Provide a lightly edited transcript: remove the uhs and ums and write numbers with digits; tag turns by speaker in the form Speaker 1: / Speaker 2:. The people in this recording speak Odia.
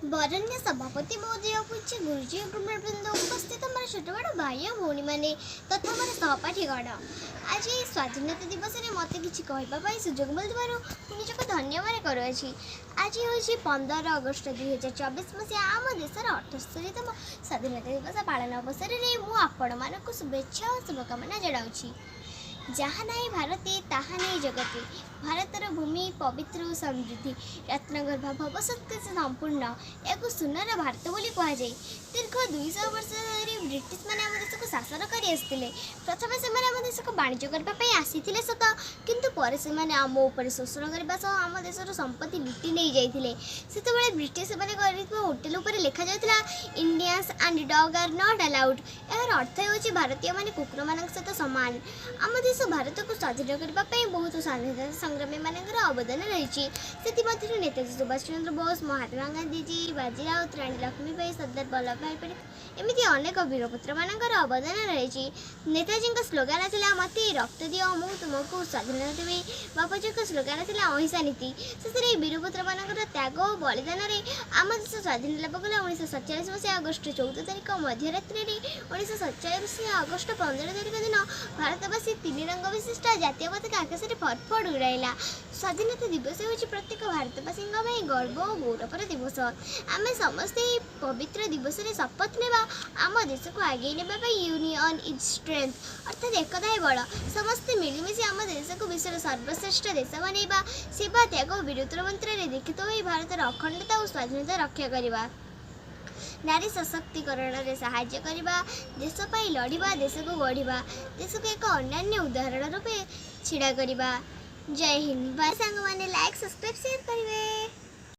Speaker 1: ବରେଣ୍ୟ ସଭାପତି ମହୋଦୟ, ପୂଜ୍ୟ ଗୁରୁଜୀ, ବୃନ୍ଦ, ଉପସ୍ଥିତ ମୋର ଛୋଟ ବଡ଼ ଭାଇ ଓ ଭଉଣୀମାନେ ତଥା ମୋର ସହପାଠୀଗଣ, ଆଜି ଏହି ସ୍ୱାଧୀନତା ଦିବସରେ ମୋତେ କିଛି କହିବା ପାଇଁ ସୁଯୋଗ ମିଳିଥିବାରୁ ମୁଁ ନିଜକୁ ଧନ୍ୟ ମନେ କରୁଅଛି। ଆଜି ହେଉଛି 15 ଅଗଷ୍ଟ 2024 ମସିହା। ଆମ ଦେଶର 78ତମ ସ୍ୱାଧୀନତା ଦିବସ ପାଳନ ଅବସରରେ ମୁଁ ଆପଣମାନଙ୍କୁ ଶୁଭେଚ୍ଛା ଓ ଶୁଭକାମନା ଜଣାଉଛି। ଯାହା ନାହିଁ ଭାରତେ, ତାହା ନାହିଁ ଜଗତେ। ଭାରତର ଭୂମି ପବିତ୍ର ଓ ସମୃଦ୍ଧି, ରତ୍ନଗର୍ଭା ଭବସତ୍କୃତି ସମ୍ପୂର୍ଣ୍ଣ। ଏହାକୁ ସୁନାର ଭାରତ ବୋଲି କୁହାଯାଏ। ଦୀର୍ଘ 200 ବର୍ଷ ଧରି ବ୍ରିଟିଶମାନେ ଆମ ଦେଶକୁ ଶାସନ କରି ଆସିଥିଲେ। ପ୍ରଥମେ ସେମାନେ ଆମ ଦେଶକୁ ବାଣିଜ୍ୟ କରିବା ପାଇଁ ଆସିଥିଲେ ସତ, କିନ୍ତୁ ପରେ ସେମାନେ ଆମ ଉପରେ ଶୋଷଣ କରିବା ସହ ଆମ ଦେଶର ସମ୍ପତ୍ତି ଲୁଟି ନେଇଯାଇଥିଲେ। ସେତେବେଳେ ବ୍ରିଟିଶମାନେ କରିଥିବା ହୋଟେଲ ଉପରେ ଲେଖାଯାଉଥିଲା, "Indians and dog are not allowed." ଏହାର ଅର୍ଥ ହେଉଛି ଭାରତୀୟମାନେ କୁକୁରମାନଙ୍କ ସହିତ ସମାନ। ଆମ ଦେଶ ଭାରତକୁ ସ୍ୱାଧୀନ କରିବା ପାଇଁ ବହୁତ ସ୍ୱାଧୀନତା ସଂଗ୍ରାମୀମାନଙ୍କର ଅବଦାନ ରହିଛି। ସେଥିମଧ୍ୟରୁ ନେତାଜୀ ସୁଭାଷ ଚନ୍ଦ୍ର ବୋଷ, ମହାତ୍ମା ଗାନ୍ଧୀଜୀ, ବାଜି ରାଉତ, ରାଣୀ ଲକ୍ଷ୍ମୀବାଇ, ସର୍ଦ୍ଦାର ବଲ୍ଲଭ ଭାଇ ପଟେଲ, ଏମିତି ଅନେକ ବୀରପୁତ୍ରମାନଙ୍କର ଅବଦାନ ରହିଛି। ନେତାଜୀଙ୍କ ସ୍ଲୋଗାନ ଥିଲା, "ମୋତେ ରକ୍ତ ଦିଅ, ମୁଁ ତୁମକୁ ସ୍ୱାଧୀନତା ଦେବି।" ବାପୁଜୀଙ୍କ ସ୍ଲୋଗାନ ଥିଲା ଅହିଂସା ନୀତି। ଶେଷରେ ଏହି ବୀରପୁତ୍ରମାନଙ୍କର ତ୍ୟାଗ ଓ ବଳିଦାନରେ ଆମ ଦେଶ ସ୍ୱାଧୀନ ଲାଭ କଲା 1947 ମସିହା ଅଗଷ୍ଟ 14 ତାରିଖ ମଧ୍ୟରାତ୍ରିରେ। 1947 ମସିହା ଅଗଷ୍ଟ 15 ତାରିଖ ଦିନ ଭାରତବାସୀ ତିନି ରଙ୍ଗ ବିଶିଷ୍ଟ ଜାତୀୟ ପତାକା ଆକାଶରେ ଫରଫର ଉଡ଼ାଇଲା। ସ୍ୱାଧୀନତା ଦିବସ ହେଉଛି ପ୍ରତ୍ୟେକ ଭାରତବାସୀଙ୍କ ପାଇଁ ଗର୍ବ ଓ ଗୌରବର ଦିବସ। ଆମେ ସମସ୍ତେ ଏହି ପବିତ୍ର ଦିବସରେ ଶପଥ ନେବା ଆମ ଦେଶକୁ ଆଗେଇ ନେବା ପାଇଁ। Union is strength, ଅର୍ଥାତ୍ ଏକତା ହିଁ ବଳ। ସମସ୍ତେ ମିଳିମିଶି ଆମ ଦେଶକୁ ବିଶ୍ୱର ସର୍ବଶ୍ରେଷ୍ଠ ଦେଶ ବନେଇବା। ସେବା, ତ୍ୟାଗ ଓ ବୀରତ୍ୱ ମନ୍ତ୍ରରେ ଦୀକ୍ଷିତ ହୋଇ ଭାରତର ଅଖଣ୍ଡତା ଓ ସ୍ୱାଧୀନତା ରକ୍ଷା କରିବା। ନାରୀ ସଶକ୍ତିକରଣରେ ସାହାଯ୍ୟ କରିବା। ଦେଶ ପାଇଁ ଲଢ଼ିବା, ଦେଶକୁ ଗଢ଼ିବା, ଦେଶକୁ ଏକ ଅନନ୍ୟ ଉଦାହରଣ ରୂପେ ଛିଡ଼ା କରିବା। ଜୟ ହିନ୍ଦ। ବାଏ ସାଙ୍ଗମାନେ, ଲାଇକ୍, ସବସ୍କ୍ରାଇବ୍, ସେୟାର କରିବେ।